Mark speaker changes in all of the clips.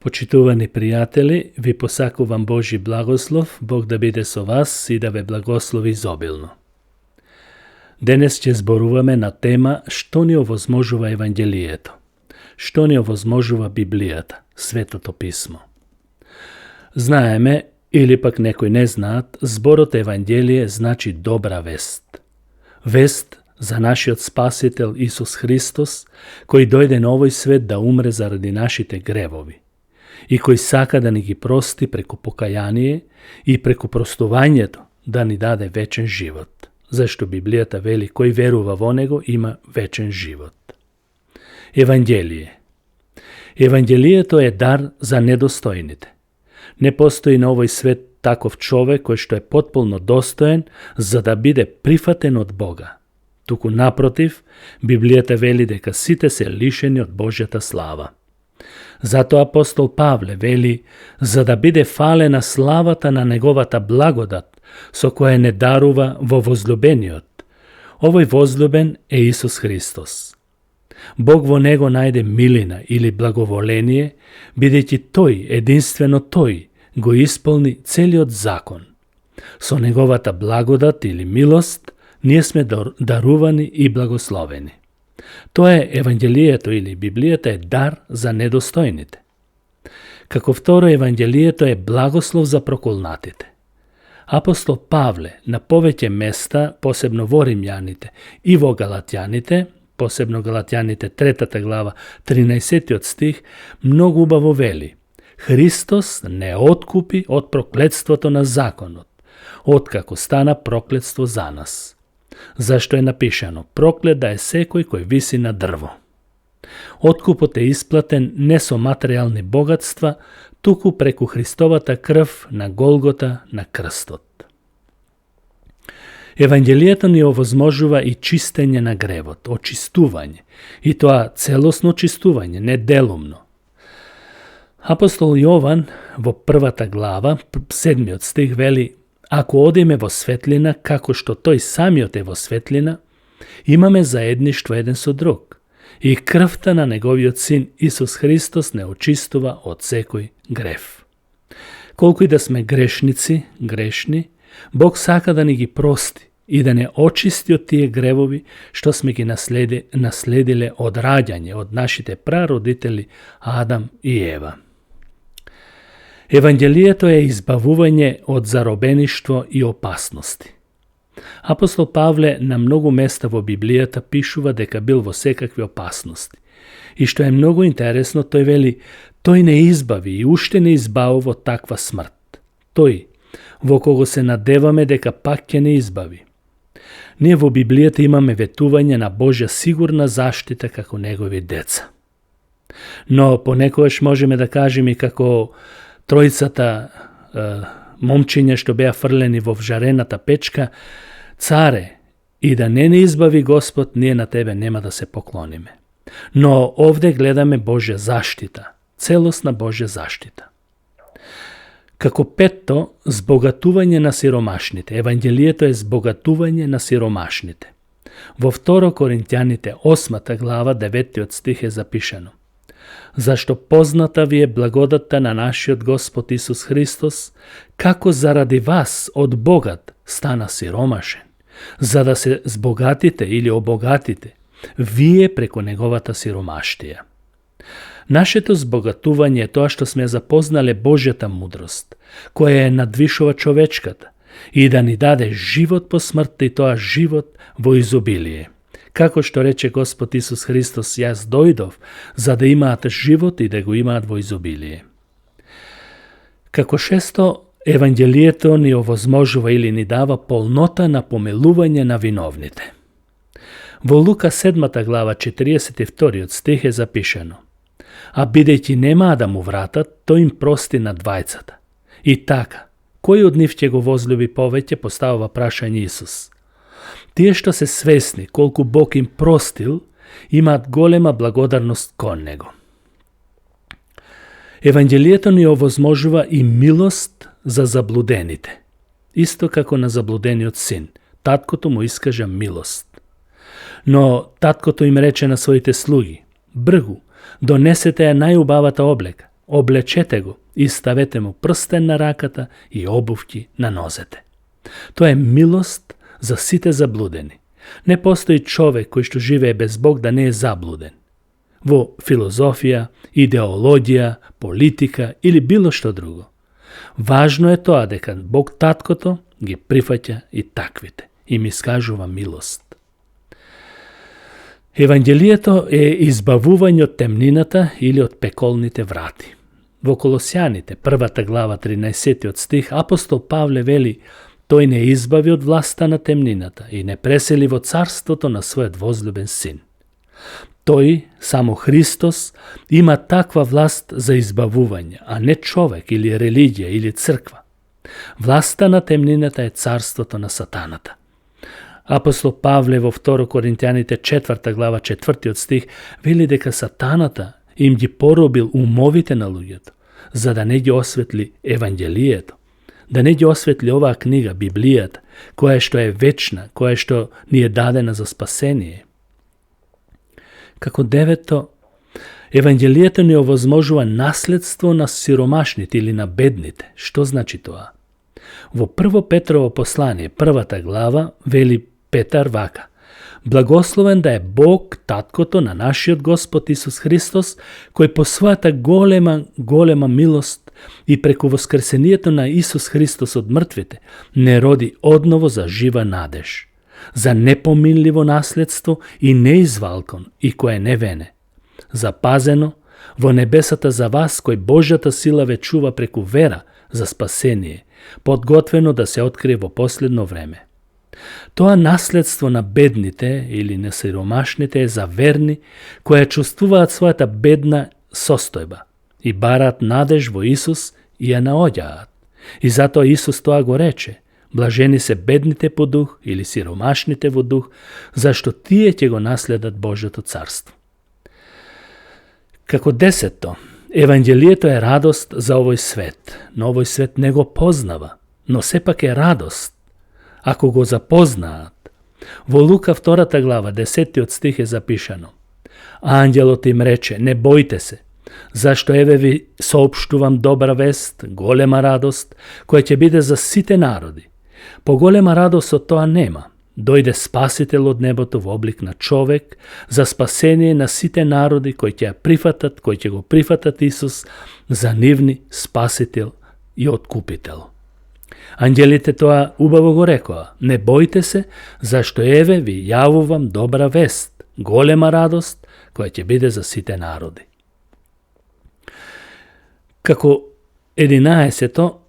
Speaker 1: Почитувани пријатели, ви посакувам Божи благослов, Бог да биде со вас и да ве благослови изобилно. Денес ќе зборуваме на тема што ни овозможува Евангелието, што ни овозможува Библијата, Светото писмо. Знаеме, или пак некои не знаат, зборот Евангелие значи добра вест. Вест за нашиот Спасител Исус Христос, кој дојде на овој свет да умре заради нашите гревови и кој сака да ни ги прости преку покаяние и преку простувањето да ни даде вечен живот. Зашто Библијата вели кој верува во него има вечен живот. Евангелие. Евангелието е дар за недостојните. Не постои на овој свет таков човек кој што е потполно достоен за да биде прифатен од Бога. Туку напротив, Библијата вели дека сите се лишени од Божјата слава. Затоа апостол Павле вели за да биде фалена славата на неговата благодат, со која не дарува во возлюбениот. Овој возлюбен е Исус Христос. Бог во него најде милина или благоволение, бидејќи тој, единствено тој, го исполни целиот закон. Со неговата благодат или милост, ние сме дарувани и благословени. Тоа е Евангелието или Библијата е дар за недостојните. Како второ, Евангелието е благослов за проколнатите. Апостол Павле на повеќе места, посебно во Римјаните и во Галатјаните, посебно Галатјаните 3 глава, 13 стих, многу убаво вели: Христос не откупи од проклетството на законот, откако стана проклетство за нас. Зашто е напишано: проклет да е секој кој виси на дрво. Откупот е исплатен не со материјални богатства, туку преку Христовата крв на Голгота на крстот. Евангелието ни овозможува и чистење на гревот, очистување, и тоа целосно очистување, не делумно. Апостол Јован во 1 глава, 7 стих вели: ако одиме во светлина, како што тој самиот е во светлина, имаме заедништво еден со друг, и крвта на неговиот син Исус Христос не очистува од секој грев. Колку и да сме грешни, Бог сака да ни ги прости и да не очисти од тие гревови што сме ги наследиле од раѓање, од нашите прародители Адам и Ева. Евангелието е избавување од заробеништво и опасности. Апостол Павле на многу места во Библијата пишува дека бил во секакви опасности. И што е многу интересно, тој вели: тој не избави и уште не избавува од таква смрт. Тој, во кого се надеваме дека пак ќе не избави. Ние во Библијата имаме ветување на Божја сигурна заштита како негови деца. Но понекогаш можеме да кажеме и како тројцата момчиња што беа фрлени во вжарената печка: царе, и да не избави Господ, ние на тебе нема да се поклониме. Но овде гледаме Божја заштита, целосна Божја заштита. Како петто, збогатување на сиромашните. Евангелието е збогатување на сиромашните. Во 2 Коринтјаните 8 глава 9 стих е запишано: зашто позната ви е благодатта на нашиот Господ Исус Христос, како заради вас од богат стана сиромашен, за да се збогатите или обогатите, вие преку неговата сиромаштија. Нашето збогатување е тоа што сме запознале Божјата мудрост, која е надвишува човечката, и да ни даде живот по смртта, и тоа живот во изобилие. Како што рече Господ Исус Христос: јас дојдов за да имаат живот и да го имаат во изобилие. Како шесто, Евангелието ни овозможува или ни дава полнота на помилување на виновните. Во Лука 7 глава 42 стих е запишано: а бидејќи немаа да му вратат, тој им прости на двајцата. И така, кој од нив ќе го возлюби повеќе, поставува прашање Исус. Тие што се свесни колку Бог им простил, имаат голема благодарност кон него. Евангелието ни овозможува и милост за заблудените. Исто како на заблудениот син, таткото му искажа милост. Но таткото им рече на своите слуги: бргу, донесете ја најубавата облека, облечете го и ставете му прстен на раката и обувки на нозете. Тоа е милост за сите заблудени. Не постои човек кој што живее без Бог да не е заблуден. Во филозофија, идеологија, политика или било што друго. Важно е тоа дека Бог Таткото ги прифаќа и таквите и ми искажува милост. Евангелието е избавување од темнината или од пеколните врати. Во Колосјаните, 1 глава, 13 стих, апостол Павле вели: тој не избави од власта на темнината и не пресели во царството на својот возлюбен син. Тој, само Христос, има таква власт за избавување, а не човек или религија или црква. Власта на темнината е царството на сатаната. Апостол Павле во 2 Коринтијаните 4 глава 4 стих вели дека сатаната им ги поробил умовите на луѓето, за да не ги осветли Евангелието, да не ги осветли оваа книга, Библијата, која што е вечна, која што ни е дадена за спасение. Како девето, Евангелието ни овозможува наследство на сиромашните или на бедните. Што значи тоа? Во 1 Петрово послание, 1 глава, вели Петар вака: благословен да е Бог, Таткото на нашиот Господ Исус Христос, кој по својата голема милост и преку воскресението на Исус Христос од мртвите не роди одново за жива надеж, за непоминливо наследство и неизвалкон и кое не вене, запазено во небесата за вас, кој Божјата сила ве чува преку вера за спасение, подготвено да се открие во последно време. Тоа наследство на бедните или на сиромашните е за верни кои чувствуваат својата бедна состојба и бараат надеж во Исус и ја наоѓаат. И затоа Исус тоа го рече: блажени се бедните по дух или сиромашните во дух, зашто тие ќе го наследат Божјото царство. Како десетто, Евангелието е радост за овој свет, но овој свет не го познава, но сепак е радост ако го запознаат. Во Лука 2 глава, 10 стих е запишано: ангелот им рече: не бојте се, зашто еве ви соопштувам добра вест, голема радост, која ќе биде за сите народи. Поголема радост од тоа нема. Дојде Спасител од небото во облик на човек за спасение на сите народи кои ќе го прифатат Исус за нивни Спасител и Откупител. Ангелите тоа убаво го рекоа: не бојте се, зашто еве ви јавувам добра вест, голема радост која ќе биде за сите народи. Како 11-то,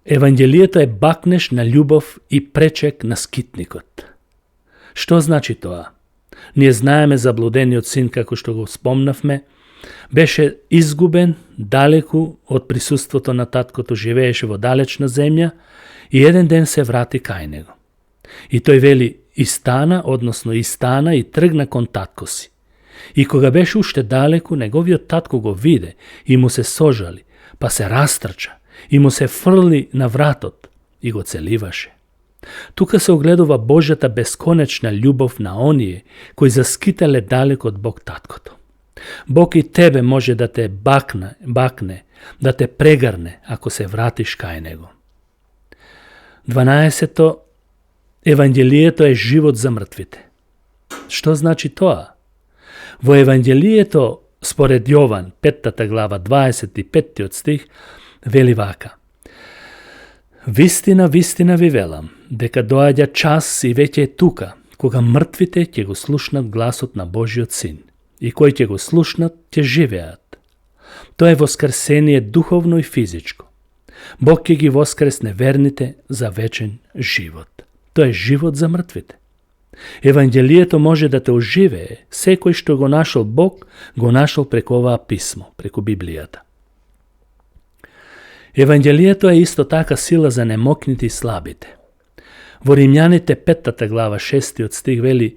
Speaker 1: Евангелието е бакнеш на љубов и пречек на скитникот. Што значи тоа? Ние знаеме заблудениот син, како што го спомнавме, беше изгубен далеку од присуството на таткото, живееше во далечна земја и еден ден се врати кај него. И тој вели: и стана и тргна кон татко си. И кога беше уште далеку, неговиот татко го виде и му се сожали, па се растрча и му се фрли на вратот и го целиваше. Тука се огледува Божјата бесконечна љубов на оние кои заскитале далеко од Бог Таткото. Бог и тебе може да те бакне, да те прегарне ако се вратиш кај него. 12. Евангелието е живот за мртвите. Што значи тоа? Во Евангелието според Јован, 5 глава, 25 стих, вели вака: вистина, вистина ви велам, дека доаѓа час и веќе е тука, кога мртвите ќе го слушнат гласот на Божиот син, и кои ќе го слушнат, ќе живеат. Тоа е воскресение духовно и физичко. Бог ќе ги воскресне верните за вечен живот. Тоа е живот за мртвите. Евангелието може да те оживее. Секој што го нашол Бог, го нашол преку оваа писмо, преку Библијата. Евангелието е исто така сила за немокните и слабите. Во Римјаните 5 глава 6 стих вели: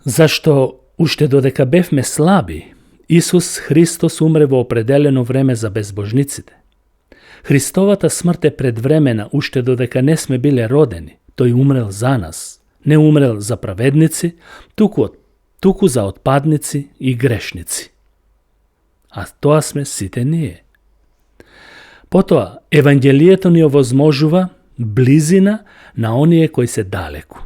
Speaker 1: зашто уште додека бевме слаби, Исус Христос умре во определено време за безбожниците. Христовата смрт е предвремена уште додека не сме биле родени. Тој умрел за нас. Не умрел за праведници, туку за отпадници и грешници. а тоа сме сите ние. Потоа, Евангелието ни овозможува близина на оние кои се далеку.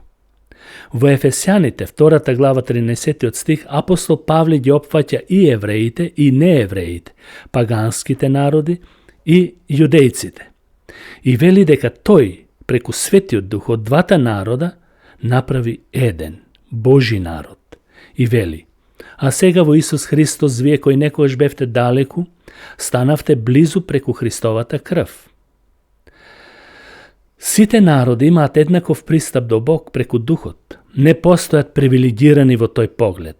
Speaker 1: Во Ефесјаните, 2 глава 13 стих, апостол Павле ги опфаќа и евреите и неевреите, паганските народи и јудејците. И вели дека тој, преку Светиот Дух од двата народа, направи еден, Божи народ. И вели, а сега во Исус Христос, вие кои некогаш бевте далеку, станавте близу преку Христовата крв. Сите народи имаат еднаков пристап до Бог преку Духот. Не постојат привилегирани во тој поглед.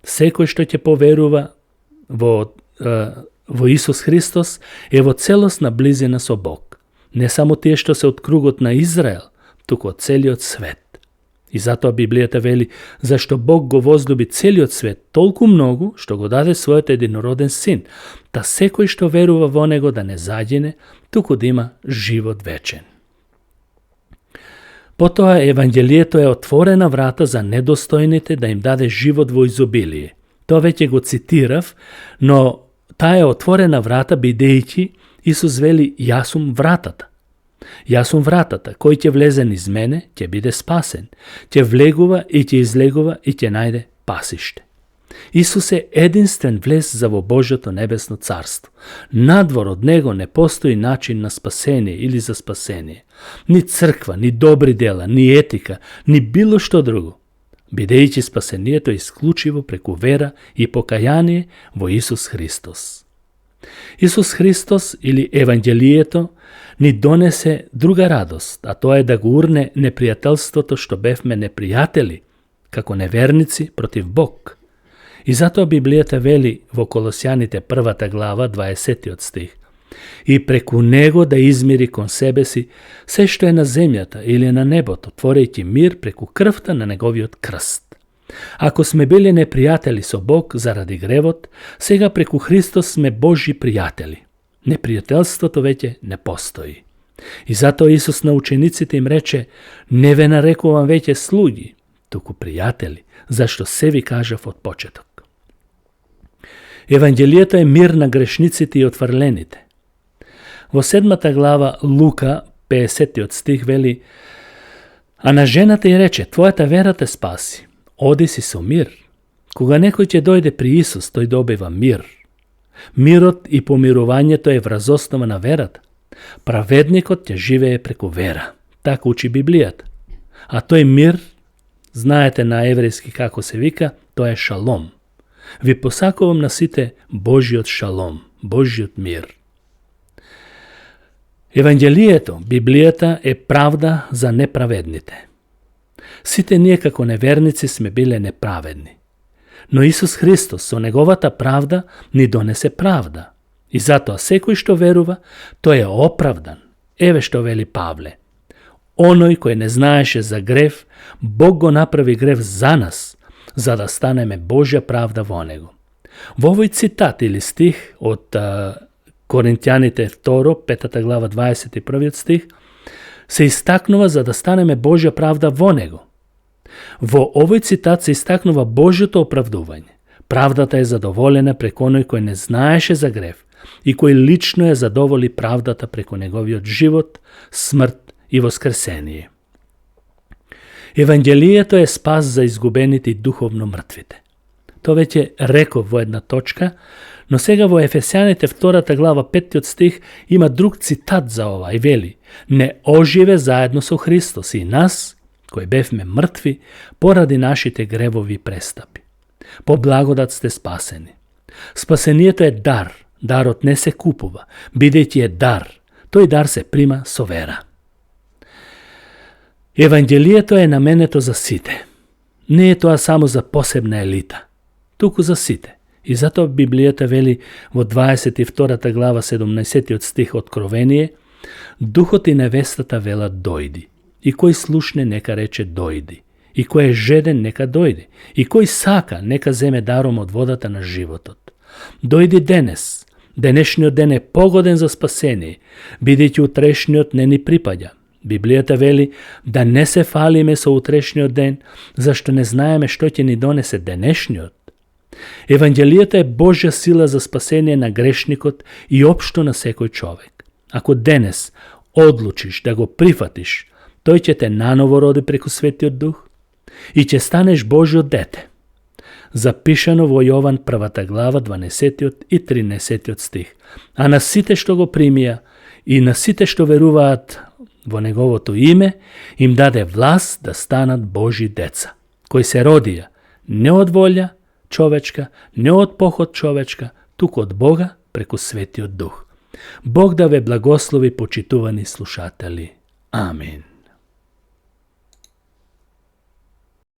Speaker 1: Секој што ќе поверува во Исус Христос е во целосна близина со Бог. Не само тие што се од кругот на Израел, туку од целиот свет. И затоа Библијата вели, зашто Бог го возлюби целиот свет толку многу, што го даде својот единороден син, та секој што верува во него да не загине, туку да има живот вечен. Потоа Евангелието е отворена врата за недостојните да им даде живот во изобилие. Тоа веќе го цитирав, но таа е отворена врата бидејќи Исус вели, јас сум вратата. Јас сум вратата, кој ќе влезе низ мене, ќе биде спасен. Ќе влегува и ќе излегува и ќе најде пасиште. Исус е единствен влез за во Божјото небесно царство. Надвор од него не постои начин на спасение или за спасение. Ни црква, ни добри дела, ни етика, ни било што друго. Бидејќи спасението е исклучиво преку вера и покаяние во Исус Христос. Исус Христос или Евангелието ни донесе друга радост, а тоа е да го урне непријателството што бевме непријатели, како неверници против Бог. И затоа Библијата вели во Колосјаните 1 глава 20 стих: и преку него да измири кон себе си се што е на земјата или на небото, творејќи мир преку крвта на неговиот крст. Ако сме били непријатели со Бог заради гревот, сега преку Христос сме Божји пријатели. Непријателството веќе не постои. И затоа Исус на учениците им рече: не ве нарекувам веќе слуги, туку пријатели, зашто се ви кажав од почеток. Евангелието е мир на грешниците и отфрлените. Во 7 глава Лука, 50 стих вели: а на жената ѝ рече: твојата вера те спаси, оди си со мир. Кога некој ќе дојде при Исус, тој добива мир. Мирот и помирувањето е врз основа на верата. Праведникот ќе живее преку вера. Така учи Библијата. А тој мир, знаете на еврејски како се вика, тоа е шалом. Ви посакувам на сите Божјиот шалом, Божјиот мир. Евангелието, Библијата е правда за неправедните. Сите ние како неверници сме биле неправедни. Но Исус Христос со неговата правда ни донесе правда. И затоа секој што верува, тој е оправдан. Еве што вели Павле: оној кој не знаеше за грев, Бог го направи грев за нас, за да станеме Божја правда во него. Во овој цитат или стих од Коринтјаните 2, 5 глава 21 стих, се истакнува за да станеме Божја правда во него. Во овој цитат се истакнува Божјото оправдување. Правдата е задоволена преку оној кој не знаеше за грев и кој лично ја задоволи правдата преку неговиот живот, смрт и воскресение. Евангелието е спас за изгубените и духовно мртвите. Тоа веќе реков во една точка, но сега во Ефесјаните 2 глава 5 стих има друг цитат за ова и вели: не оживе заедно со Христос и нас, кои бевме мртви поради нашите гревови престапи. По благодат сте спасени. Спасението е дар. Дарот не се купува, бидејќи е дар. Тој дар се прима со вера. Евангелието е наменето за сите. Не е тоа само за посебна елита, туку за сите. И затоа Библијата вели во 22 глава 17 стих Откровение: духот и невестата велат дојди. И кој слушне нека рече дојди. И кој е жеден нека дојде. И кој сака нека земе даром од водата на животот. Дојди денес. Денешниот ден е погоден за спасение, бидејќи утрешниот не ни припаѓа. Библијата вели да не се фалиме со утрешниот ден, зашто не знаеме што ќе ни донесе денешниот. Евангелијата е Божја сила за спасение на грешникот и општо на секој човек. Ако денес одлучиш да го прифатиш, тој ќе те наново роди преку Светиот Дух и ќе станеш Божјо дете. Запишано во Јован 1 глава 12 и 13 стих. А на сите што го примија и на сите што веруваат во неговото име, им даде власт да станат Божји деца, кои се родија не од волја човечка, не од поход човечка, туку од Бога преку Светиот Дух. Бог да ве благослови, почитувани слушатели. Амин.